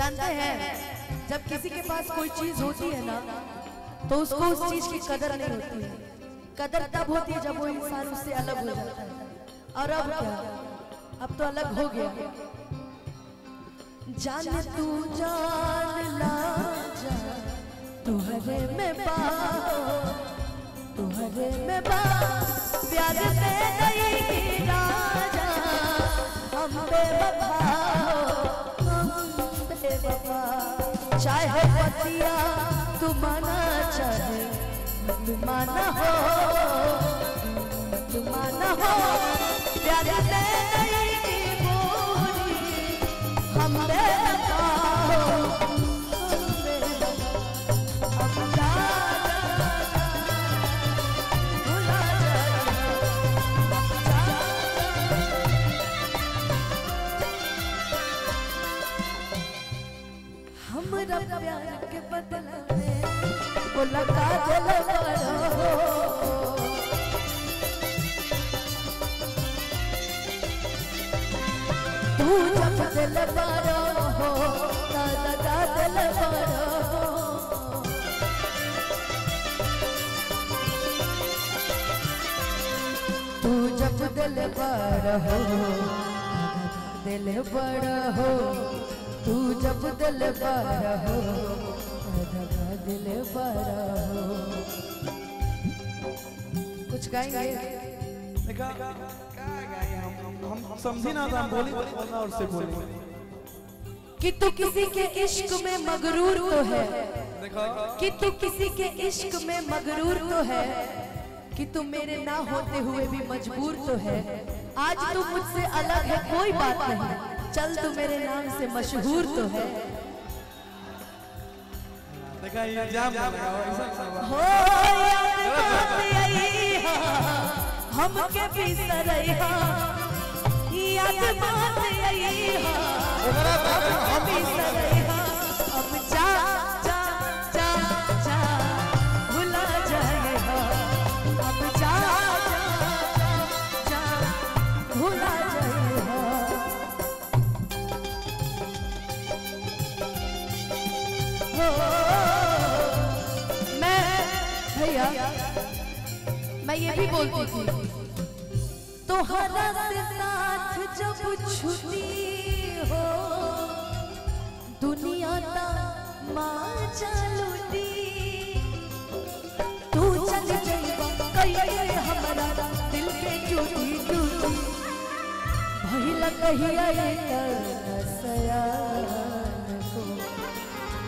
जानते हैं जब किसी के पास कोई चीज होती है ना तो उसको उस चीज की कदर नहीं होती है। कदर तब होती है जब वो इंसान उससे अलग हो जाता है। और अब क्या, अब तो अलग हो गया। जान तू जान ला जा तुहरे में बा, तुहरे में बा प्यार में नहीं राजा, हम बेवफा हम बेवफा। चाहे पतिया तू माना चाहे तू माना हो, तू माना हो प्यार में नहीं गोरी, हम बेवफा हो हम बेवफा। अब जा जा जा भुला जा जा। हमरा प्यार के बदला में बोला काजल बनो, तू जब दिल बारो हो दादा दिल बारो हो। तू जब दिल बारो हो दिल बड़ा हो, तू जब दिल बारो हो दादा दिल बड़ा हो। कुछ गाएंगे? देखा क्या गाएंगे हम समझी ना था, हम बोली बोलना और से बोली कि तू किसी के इश्क में मगरूर तो है, कि तू किसी के इश्क में मगरूर तो है, कि तू मेरे ना होते हुए भी मजबूर तो है। आज तू मुझसे अलग है कोई बात नहीं, चल तू मेरे नाम से मशहूर तो है। देखा ये जाम हो याद बात हमके बिसरैहा, याद बात अइहा हमके बिसरैहा। अब जा जा जा जा भुला जाइहा, अब जा जा जा जा भुला जाइहा। हो मैं भैया मैं ये भी बोलती थी तोहरा से साथ जब छुट्टी हो दुनिया ता माँ लूटी, तू चल जाइबा कहिए हमरा दिल के टूटी टूटी, भइला कहिया सयान को।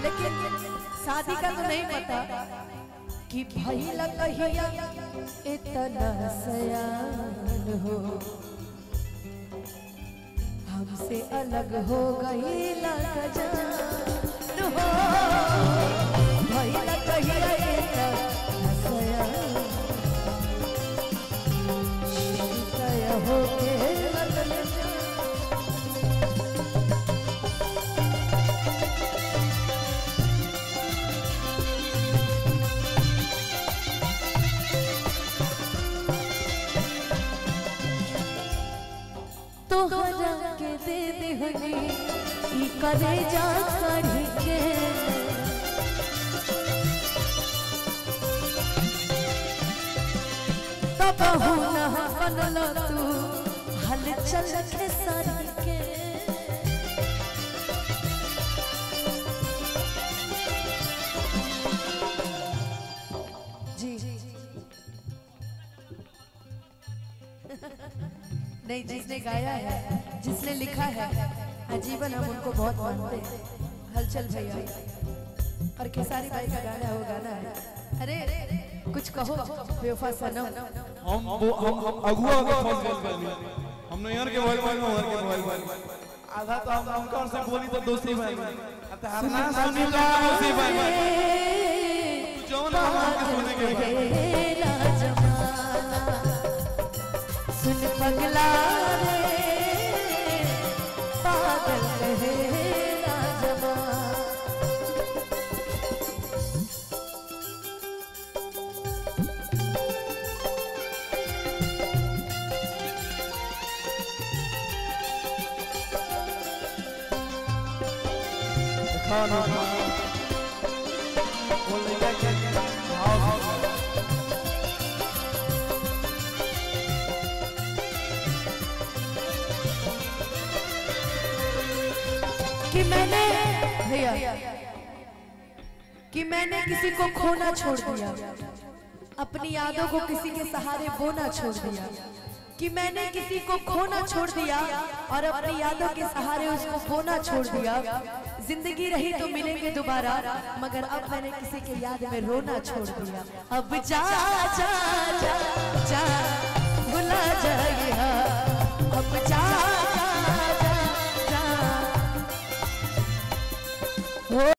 लेकिन शादी का तो नहीं पता कि भइला कहिया इतना सयान हो, हमसे अलग हो गई जान हो। भइला कहिया इतना सयान हो के बदल जा। तोहरा के दे देहनी ई करे जा कढ़ी के, तबहु ना बनल तू हलचल के सारी के। जी नहीं, जिसने गाया है जिसने लिखा है आजीवन हम उनको बहुत मानते हैं, हलचल भैया और खेसारी भाई का गाना वो गाना है। अरे कुछ कहो बेवफा सनम। हम अगुआ के फंस गए, हम नैहर के मोबाइल में हर के मोबाइल आधा तो हम उनका से बोली तो दोस्ती भाई ना सुनी तो दोस्ती भाई तू जौन हम के सुने के सुन पगला रे पागल कहे ना जमाना। देखा ना वो लड़का के भाव से। कि मैंने भैया कि मैंने किसी को खोना छोड़ दिया, अपनी यादों को किसी के सहारे बोना छोड़ दिया। कि मैंने किसी को खोना छोड़ दिया और अपनी यादों के सहारे उसको बोना छोड़ दिया। जिंदगी रही तो मिलेंगे दोबारा, मगर अब मैंने किसी के याद में रोना छोड़ दिया। अब जा जा जा जा भुला जाए, अब जा।